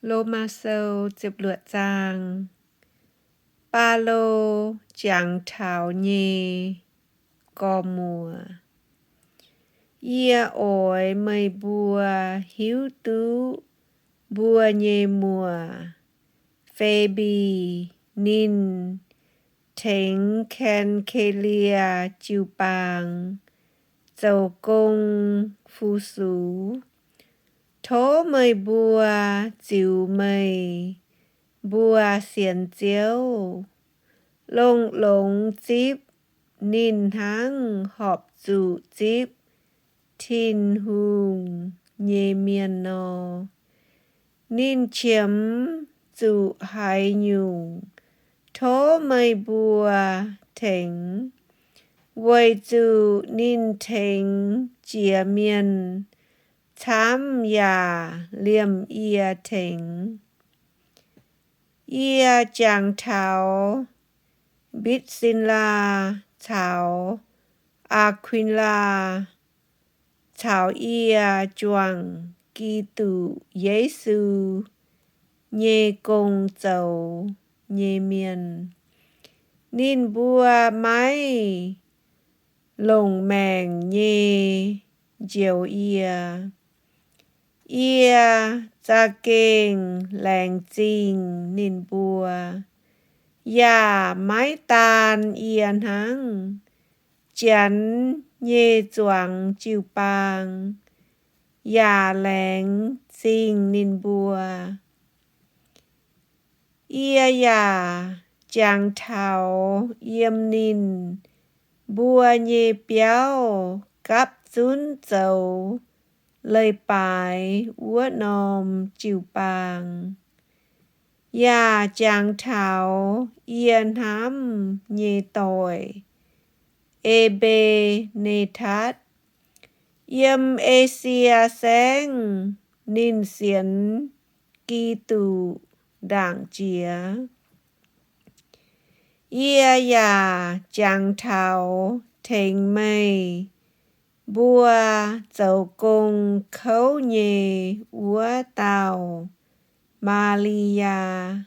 Lomaa Sou ziepc luoqc zaang. Baulo jangx taux nyei gorx-muoc. Yie oix meih mbuo hiuv duqv mbuo nyei muoc, Febi, ninh tengx Ken^ke^lie jiu-baang zoux gong fu-sux. Tov meih mbuo ziux meih mbuo sienx Ziouv, longx-longx zipv ninh hnangv horpc zuqc zipv Tin-Hungh nyei mienh nor. Ninh qiemx zuqc haaix nyungc, tov meih mbuo tengx, weic zuqc ninh tengx jiex mienh camv yaac liemh yie tengx. Yie jangx taux Mbitv^sin^laa caux Aa^kuin^laa, caux yie juangc Giduc Yesu nyei gong zoux nyei mienh. Ninh mbuo maiv longc maengc nyei njoux yie. Yie za'gengh laengz zingh ninh mbuo, yaac maiv daan yie hnangv, Janx nyei zuangx jiu-baang yaac laengz zingh ninh mbuo. Yie yaac jangx taux yiem ninh mbuo nyei biauv gapv zunv zoux leiz-baaix wuov norm jiu-baang, yaac jangx taux yie hnamv nyei doic, E^mbe^ne^tatv. Yiem Esie Saengv ninh sienx Giduc ndaangc jiex. Yie yaac jangx taux tengx meih mbuo zoux gong kouv nyei wuov dauh Maa^li^yaa.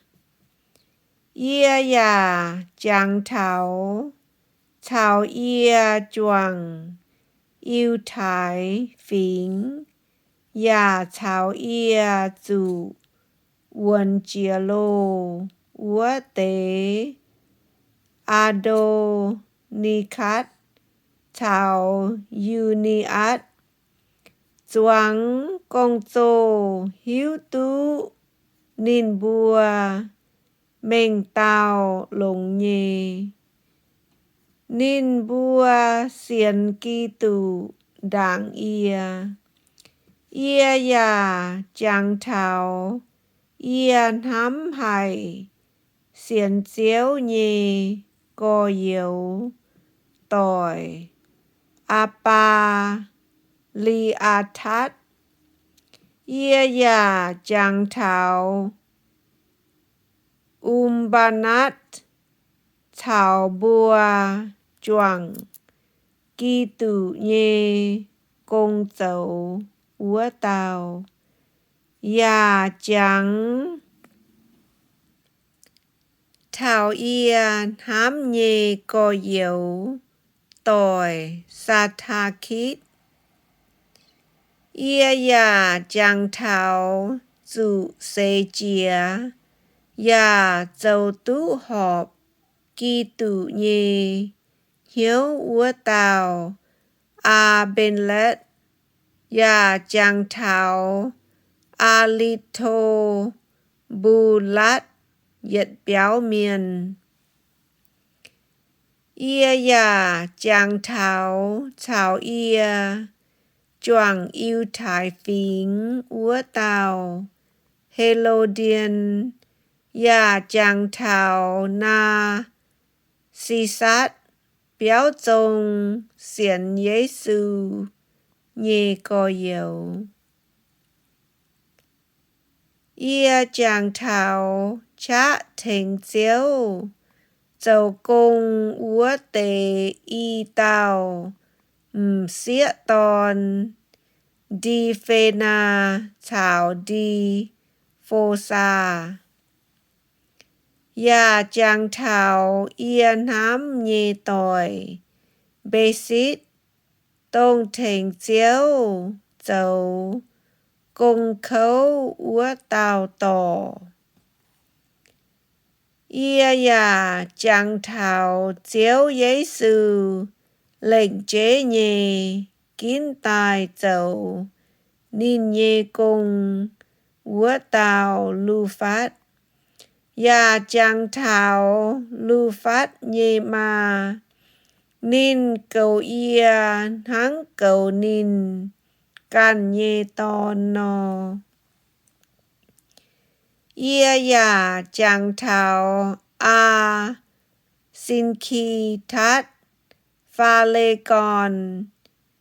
Yie yaac jangx taux caux yie juangc Yiutai Fingx yaac caux yie zuqc wuonx jiex loh wuov deix Aa^ndo^ni^katv caux Yu^ni^atv. Zuangx gong-zoh hiuv duqv ninh mbuo mengh dauh longx nyei. Ninh mbuo sienx Giduc ndaangc yie. Yie yaac jangx taux yie hnamv haic sienx Ziouv nyei gorx-youz doic, Apc^baa^li^aa^tatv. Yie yaac jangx taux Um^mbaa^natv caux mbuo juangc Giduc nyei gong zoux wuov dauh, yaac jangx taux yie hnamv nyei gorx-youz doic, Saa^taa^kitv. Yie yaac jangx taux zuqc seix jiez yaac zoux duqv horpc Giduc nyei hnyouv wuov dauh, Aa^mbe^letv, yaac jangx taux Aa^li^to^mbu^latv yietc biauv mienh. Yie yaac jangx taux caux yie juangc Yiutai Fingx wuov dauh, He^lo^ndien, yaac jangx taux Naa^si^satv, biauv zong sienx Yesu nyei gorx-youz. Yie jangx taux qaqv tengx Ziouv zoux gong wuov deix i dauh m'sieqv dorn, Ndi^fe^naa caux Ndi^fe^naa Bouh^saa, yaac jangx taux yie hnamv nyei doic, Mbetc^sitv, dongh tengx Ziouv zoux gong kouv wuov dauh dorc. Yie yaac jangx taux Ziouv Yesu lengc jeiv nyei ginv daaih zoux ninh nyei gong wuov dauh Lu^fatv, yaac jangx taux Lu^fatv nyei maa. Ninh goux yie hnangv goux ninh ganh nyei dorn nor. Yie yaac jangx taux Aa^sin^ki^tatv, Faa^le^gorn,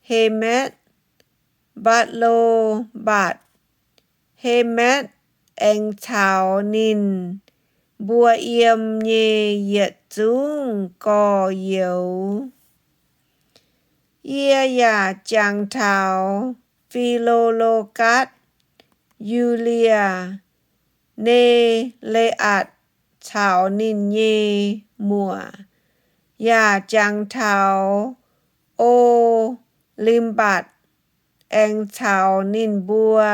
He^metv, Mbatc^lo^mbatc, He^metv aengx caux ninh mbuo yiem nyei yietc zungv gorx-youz. Yie yaac jangx taux Fi^lo^lo^gatv, Yu^lie, Ne^le^atc caux ninh nyei muoc, yaac jangx taux O^lim^mbatc aengx caux ninh mbuo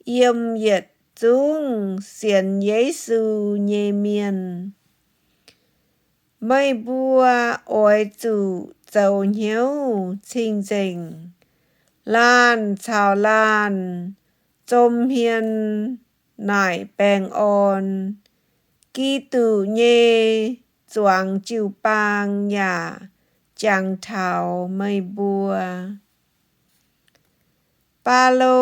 yiem yietc zungv sienx Yesu nyei mienh. Meih mbuo oix zuqc zoux hnyouv cing-nzengc. Laanh caux laanh zom hmien naaic baengh orn. Giduc nyei zuangx jiu-baang yaac jangx taux meih mbuo. Baulo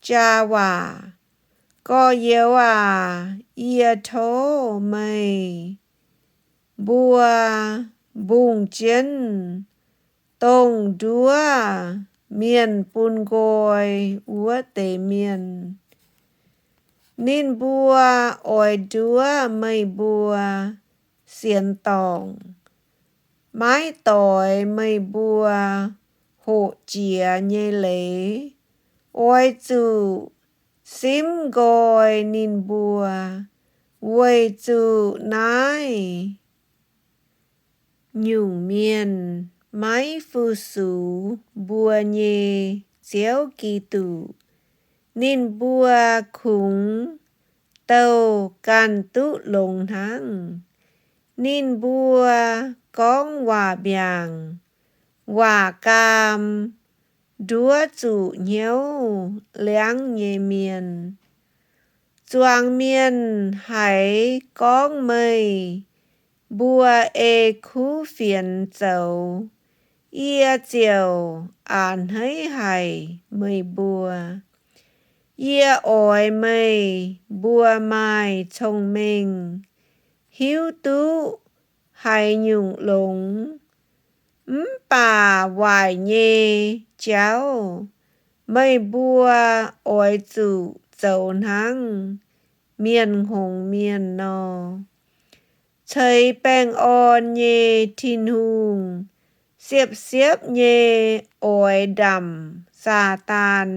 jaa waac. Gorx-youz aac, yie tov meih mbuo mbungh jienv dongh nduov mienh bun nqoi wuov deix mienh. Ninh mbuo oix nduov meih mbuo sienx dorngc, maiv doix meih mbuo hoqc jiex nyei leiz. Oix zuqc simv nqoi ninh mbuo, weic zuqc naaiv nyungc mienh maiv fu-sux mbuo nyei Ziouv Giduc. Ninh mbuo kungx douh ganh duqv longx hnangv. Ninh mbuo gorngv waac mbiaangc, waac gaam, nduov zuqc hnyouv liangv nyei mienh. Zuangx mienh haiz gorngv meih mbuo ei kuv fienx zoux, yie ziouc a'hneiv haic meih mbuo. Yie oix meih mbuo maaih cong-mengh, hiuv duqv haaix nyungc longx. Mv baac waaic nyei jauv meih mbuo oix zuqc zoux hnangv mienh hngongx mienh nor. Ceix baengh orn nyei Tin-Hungh siepv-siepv nyei oix ndamc Saadaan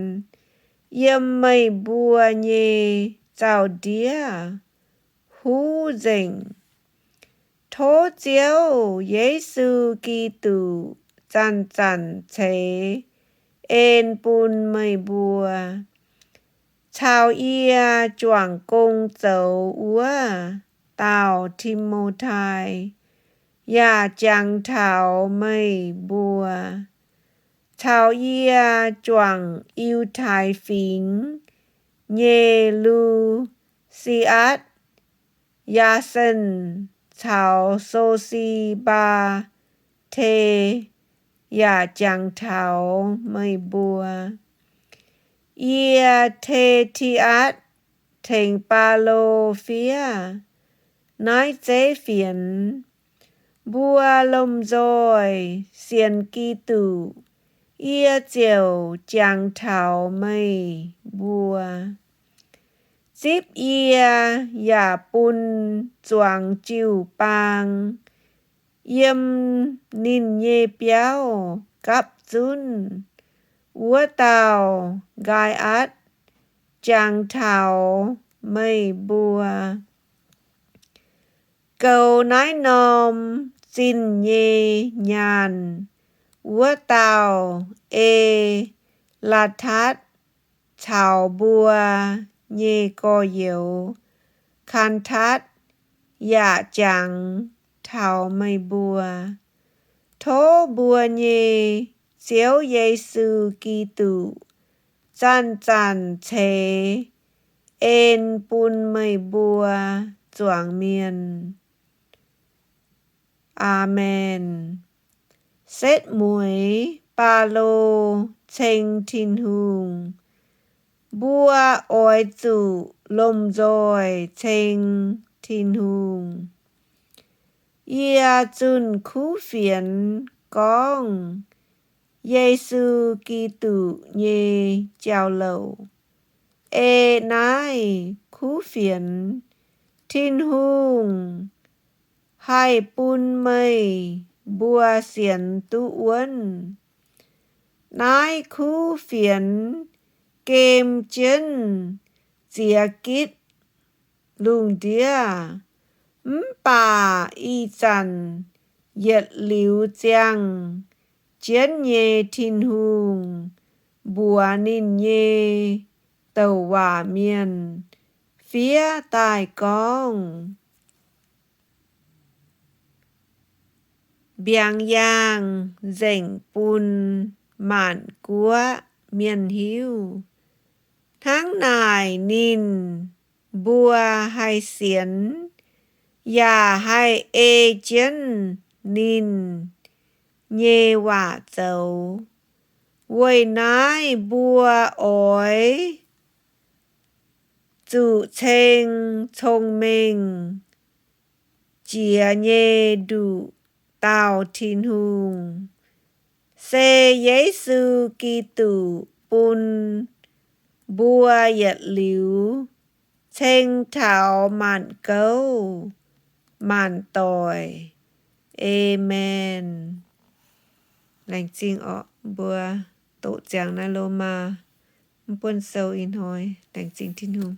yiem meih mbuo nyei zaux-ndiev huv nzengc. Tov Ziouv Yesu Giduc zanc-zanc ceix en bun meih mbuo. Caux yie juangc gong zoux wuov dauh Ti^mo^tai yaac jangx taux meih mbuo. Caux yie juangc Yiutai Fingx nyei Lu^si^atc, Yaa^sen caux So^si^mbaa^te yaac jangx taux meih mbuo. Yie, Te^ti^atc, tengx Baulo fiev naaiv zeiv fienx. Mbuo lomh nzoih sienx Giduc, yie ziouc jangx taux meih mbuo. Zipv yie yaac bun zuangx jiu-baang yiem ninh nyei biauv gapv zunv wuov dauh Nqaai^atc jangx taux meih mbuo. Goux naaiv norm zinh nyei nyaanh wuov dauh E^laa^tatv caux mbuo nyei gorx-youz, Kaan^tatv, yaac jangx taux meih mbuo. Tov mbuo nyei Ziouv Yesu Giduc zanc-zanc ceix en bun meih mbuo zuangx mienh. Aamen. Setv mueiz Baulo ceng Tin-Hungh. Mbuo oix zuqc lomh nzoih ceng Tin-Hungh. Yie zunh kuv fienx gorngv Yesu Giduc nyei jauv-louc. Ei naaiv kuv fienx Tin-Hungh haih bun meih mbuo sienx duqv wuonv. Naaiv kuv fienx gem jienv ziex gitv lungh ndiev, mv baac ih zanc yietc liuz ziangh jienv nyei Tin-Hungh mbuox ninh nyei douc waac mienh fiev daaih gorngv, mbiaangx yaangh nzengc bun maanc guoqv mienh hiuv. Hnangv naaic ninh mbuo haih sienx yaac haih ei jienv ninh nyei waac zoux. Weic naaiv mbuo oix zuqc ceng cong-mengh jiex nyei nduqc dauh Tin-Hungh, se Yesu Giduc bun mbuo yietc liuz ceng taux maanc gouv maanc doic. Aamen. Laengz zingh orqc, mbuo doqc ziangx naaiv Lomaa Mv Buonv Sou ih hnoi. Laengz zingh Tin-Hungh.